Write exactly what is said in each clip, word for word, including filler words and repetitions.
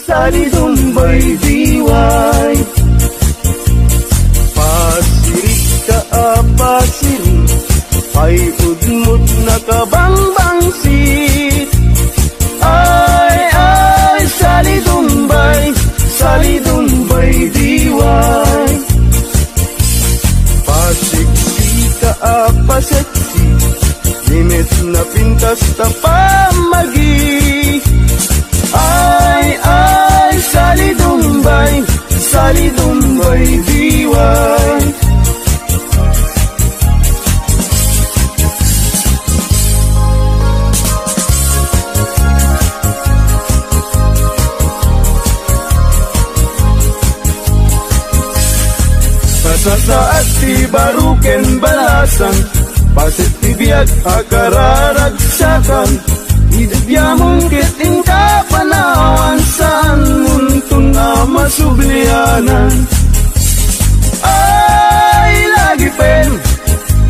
Salidumbay D Y. Pasirik ka a pasirik, ay udmot nakabangbangsit. Ay, ay, salidumbay, salidumbay D Y. Pasiksika a paseksi, init na pintas ta pamagi. Ay, ay, salidumbay, salidumbay D Y. Pasasaad ti baro ken balasang, paset ti biag a kararagsakan. Idi biamong ket inka panawan, saan munton a masublianan. Ay, lagi pen,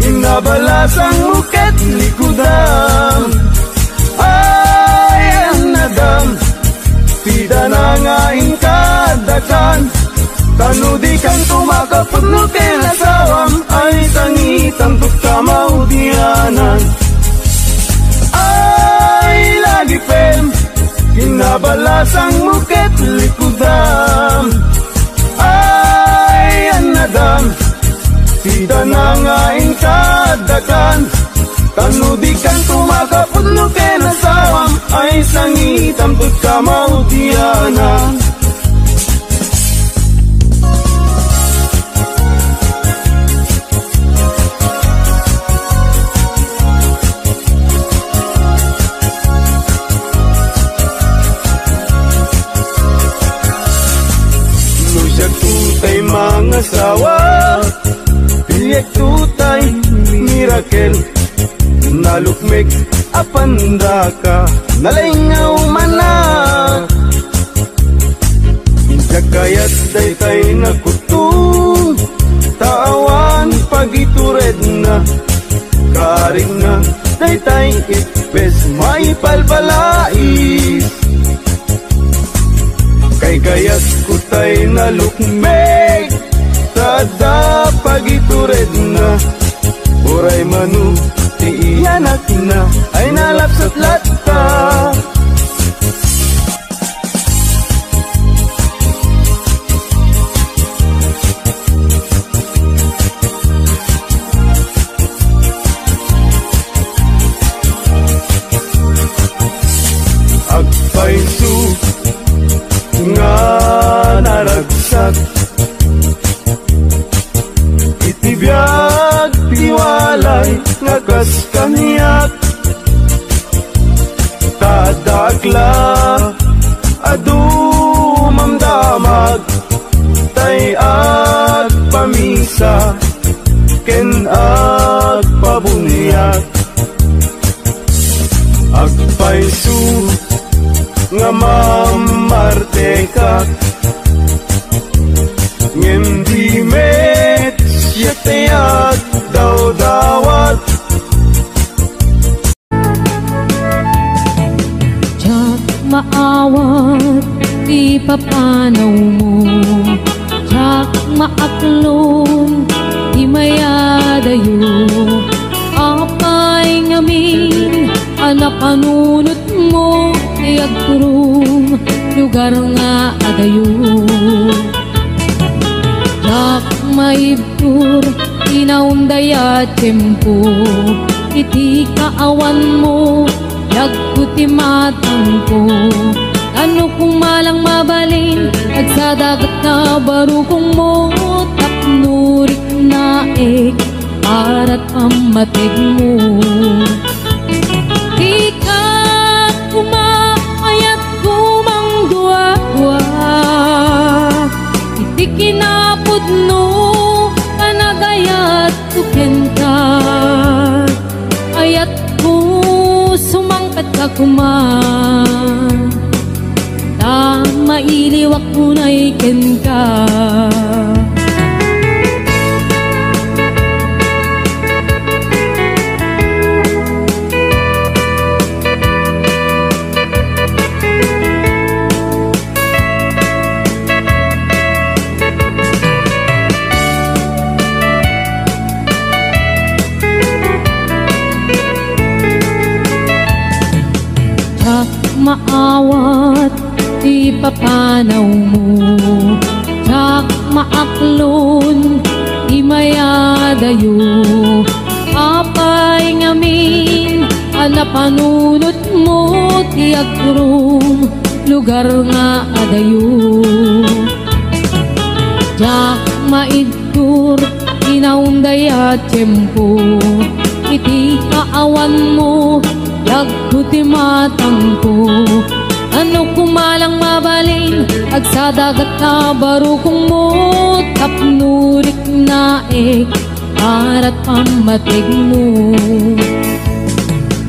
inna balasangmo ket likudam. Ay, annadam, ti dana nga inka addakan. Tano dikanto makapudno ken asawam, ay sangitanto kamaudianan. Ay, lagi pen, inna balasangmo ket likudam. Ay, annadam, ti dana nga inka addakan. Tano dikanto makapudno ken asawam, ay sangitanto kamaudianan. No siak tay mangasawa, piliek tay mirakel. Nalukmek a pandaka, nalengaw manak. Inta kayat daytay nga kutto, ta awan pagituredna. Kaarigna daytay ippes maipalpalais. Kaykayatko tay nalukmek, ta adda pagituredna. Uray mano ti iyanakna ay nalapsat latta. Agpayso nga naragsak iti biag ti walay nga kas kaniak. Ta adda agla a dumamdamag, tay agpamisa ken agpabuniag. Agpayso nga mamartekak, ngem di met siak ti agdawdawat. Diak maawat ti papanawmo, diak maaklon ti mayadayo. Apay ngamin a napanunotmo ti agturong lugar nga adayo? Diak maib- Tur, inaunda ya tiempo, iti kaawanmo, yagko ti matangko. Tano koma lang mabalin, agsadaak nga barukongmo, tapno riknaek, para pammategmo. Dika koma ayat kumangduadua iti kinapudno, panagayatko kenka. Ayatko, sumangpetka koma. Ta mailiwak unay kenka. papanawmo. Diak maaklon ti mayadayo. Apay ngamin a napanunotmo ti agrum lugar nga adayo. Diak maiddur ti naunday a tiempo, iti kaawanmo, dagko ti matangko. Ano koma lang mabalin, agsadagat ta barukongmo, tapno riknaek, arat pammategmo.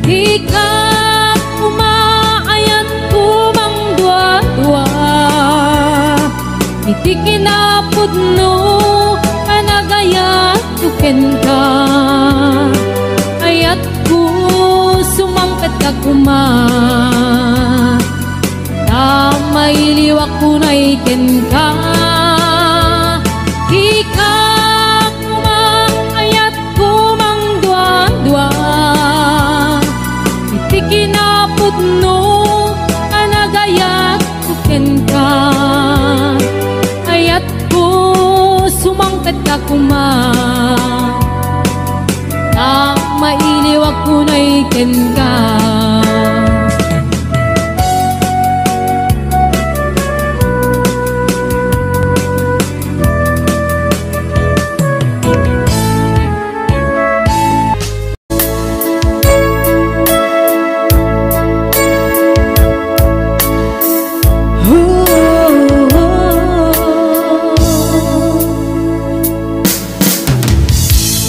Dika koma ayatko mangduadua, iti kinapudno a nagayatko kenka. Ayatko, sumangpetka koma, ta mailiwak unay kenka. Dika koma ayatko mangduadua, iti kinapudno a nagayatko kenka. Ayatko, sumangpetka koma, ta mailiwak unay kenka.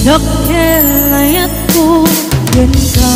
Dakkel ayatko kenka.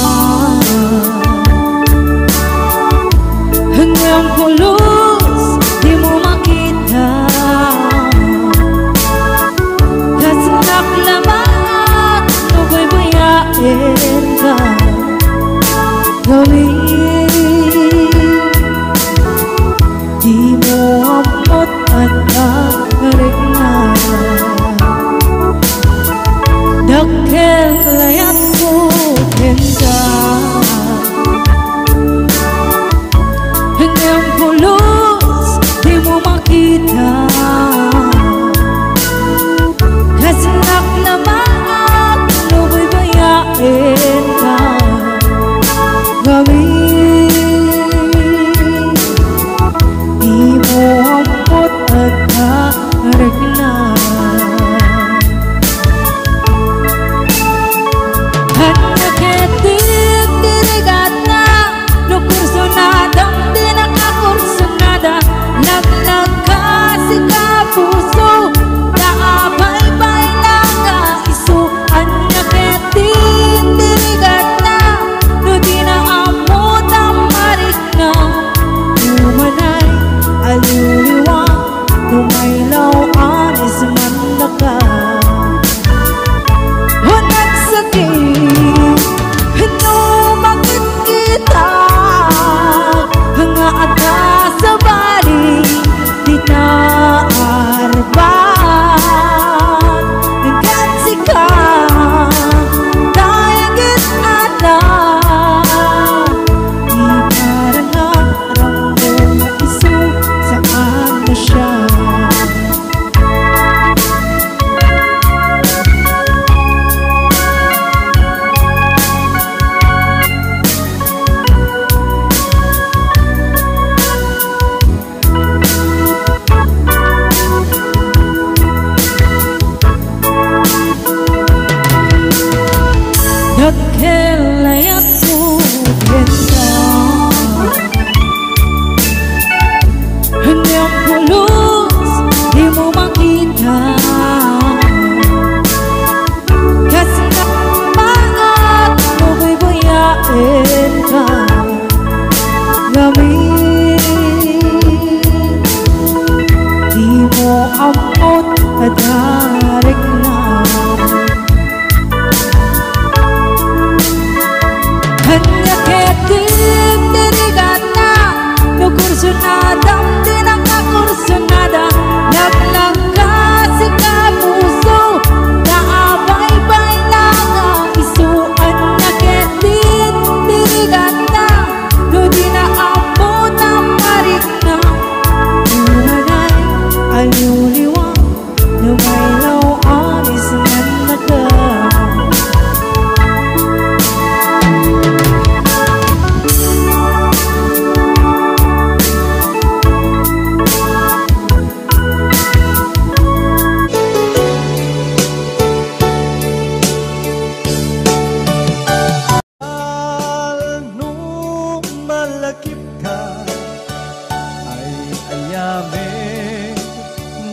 Amen.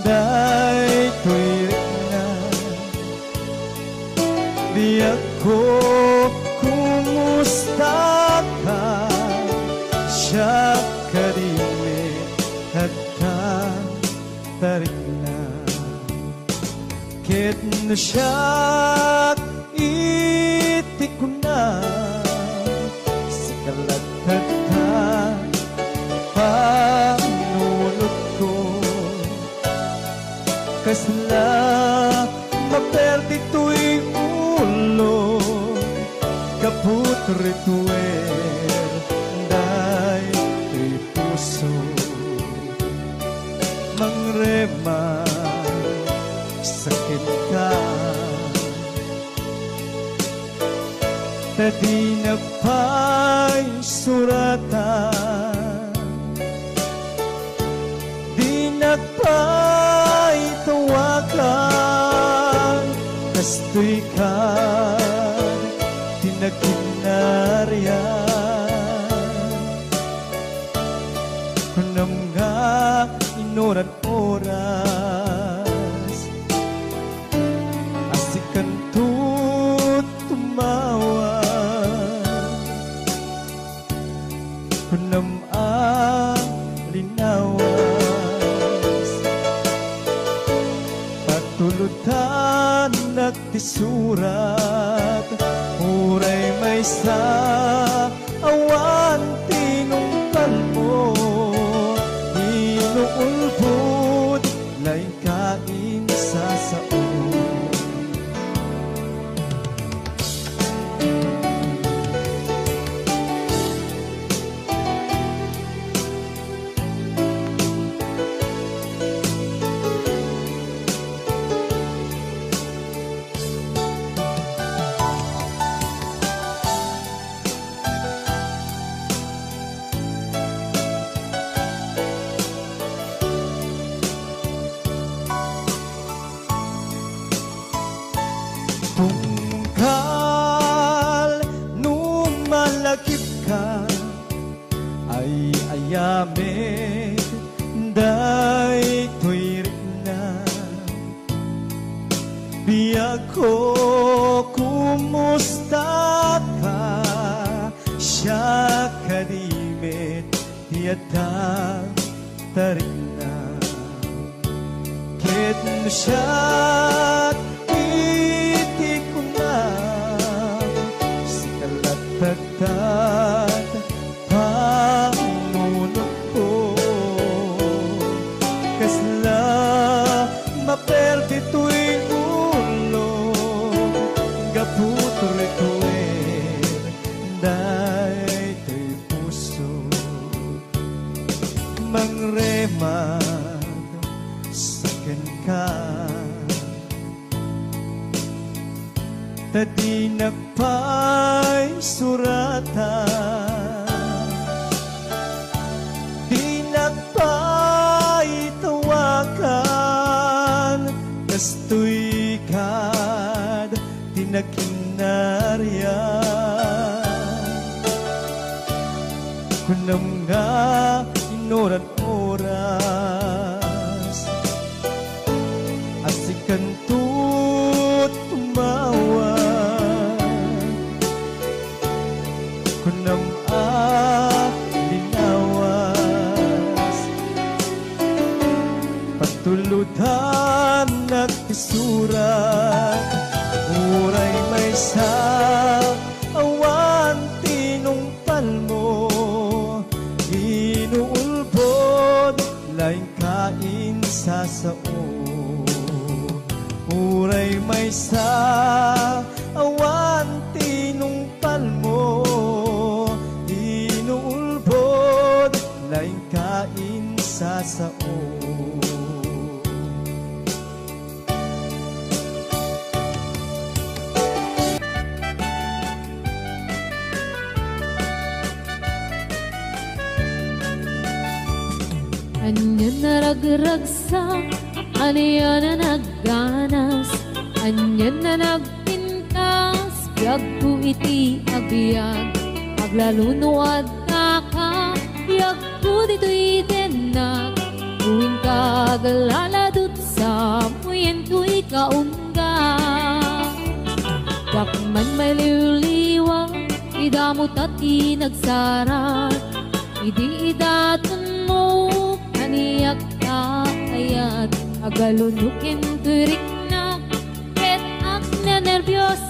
Daytoy rikna. Biagko, kumustaka? Siak kadi met adda ta rikna. Ket no siak iti kuna, sika latta ta panunotko. Kasla maperdi toy ulo, gapu ta rituer daytoy puso. Mangrema sa kenka, ta dinak pay suratan, dinak pay tawagan, kastoy kad ti nagkinnarian. Kunam nga inuran oras a sikanto tumawag. Kunam a linawas, patuludanak ti surat, uray maysa awan tinungpalmo, inuulbod laeng ka insasao. Tunggal no malagipka, ay-ayamek daytoy rikna. Biagko, kumustaka? Siak kadi met ti adda ta rikna. Ket no siak iti kunam, sika latta ta panunotko. Kasla maperdi toy ulo, gapu ta rituer daytoy puso. Mangrema sa kenka, ta dinak pay suratan, dinak pay tawagan, kastoy kad ti nagkinnarian. Kunam nga inuran oras a sikanto tumawag. Kunam a linawas, patuludanak ti surat, uray maysa awan tinungpalmo, inuulbod laeng ka insasao. Uray maysa awan tinungpalmo, inuulbod laeng ka insasao. Ania a naragragsak, ania a nagganas, ania a nagpintas, biagko iti a biag. Aglalo no addaka, biagko ditoy tennak. Aglaladut sa muyen toy kaungga. Dakman mailiwliwa, idamo ta ti nagsarat. Idi idaton mo, kaniak ta ayat. Agaluno ken toy riknak, ket agnenerbios.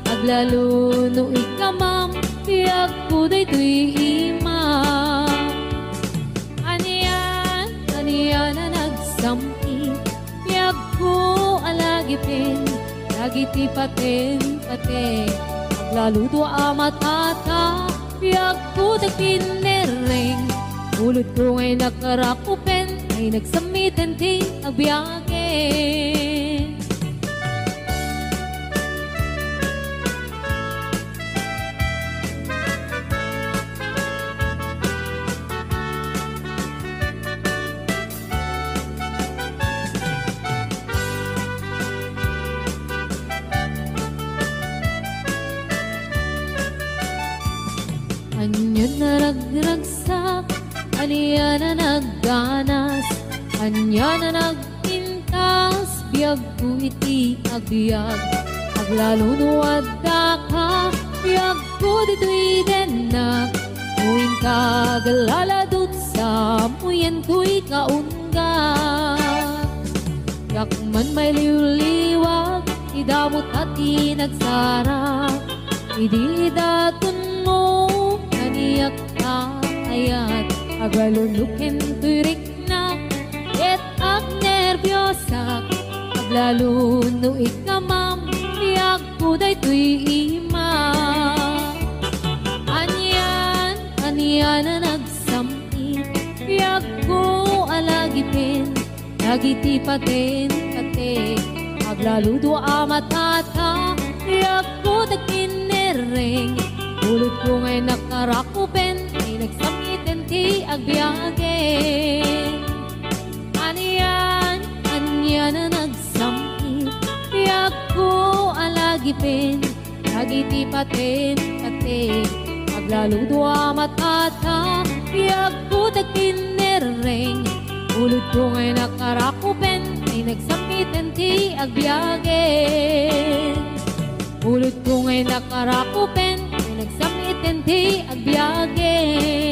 Aglaluno ikamam, biagko daytoy ima. Anian, anian a nagsamit, biagko a lagipen, dagiti paten-pate. Aglaludo a matata, biagko dagiti nerreng. Ulodko ngay nakarakupen, ay nagsamiten ti agbiagen. Ania a nagragsak, ania a nagganas, ania a nagpintas, biagko iti agbiag. Aglaluno addaka, biagko ditoy dennak. Muinka aglaladut sa muyen toy kaungga. Dakman mailiwliwag, idamo ta ti nagsara. Idi idaton mo, kaniak ta ayat. Agaluno ken toy riknak, ket agnerbiosak. Aglaluno ikamam, biagko daytoy ima. Anian, anian a nagsamit, biagko a lagipen. Dagiti paten-pate, aglaludo a matata, biagko dagiti nerreng. Ulodko ngay nakarakupen, ay nagsamiten ti agbiagen. Anian, anian a nagsamit, biagko a lagipen. Dagiti paten-pate, aglaludo a matata, biagko dagiti nerreng. Ulodko ngay nakarakupen, ay nagsamiten ti agbiagen. Ulodko ngay nakarakupen, ay nagsamiten ti agbiagen.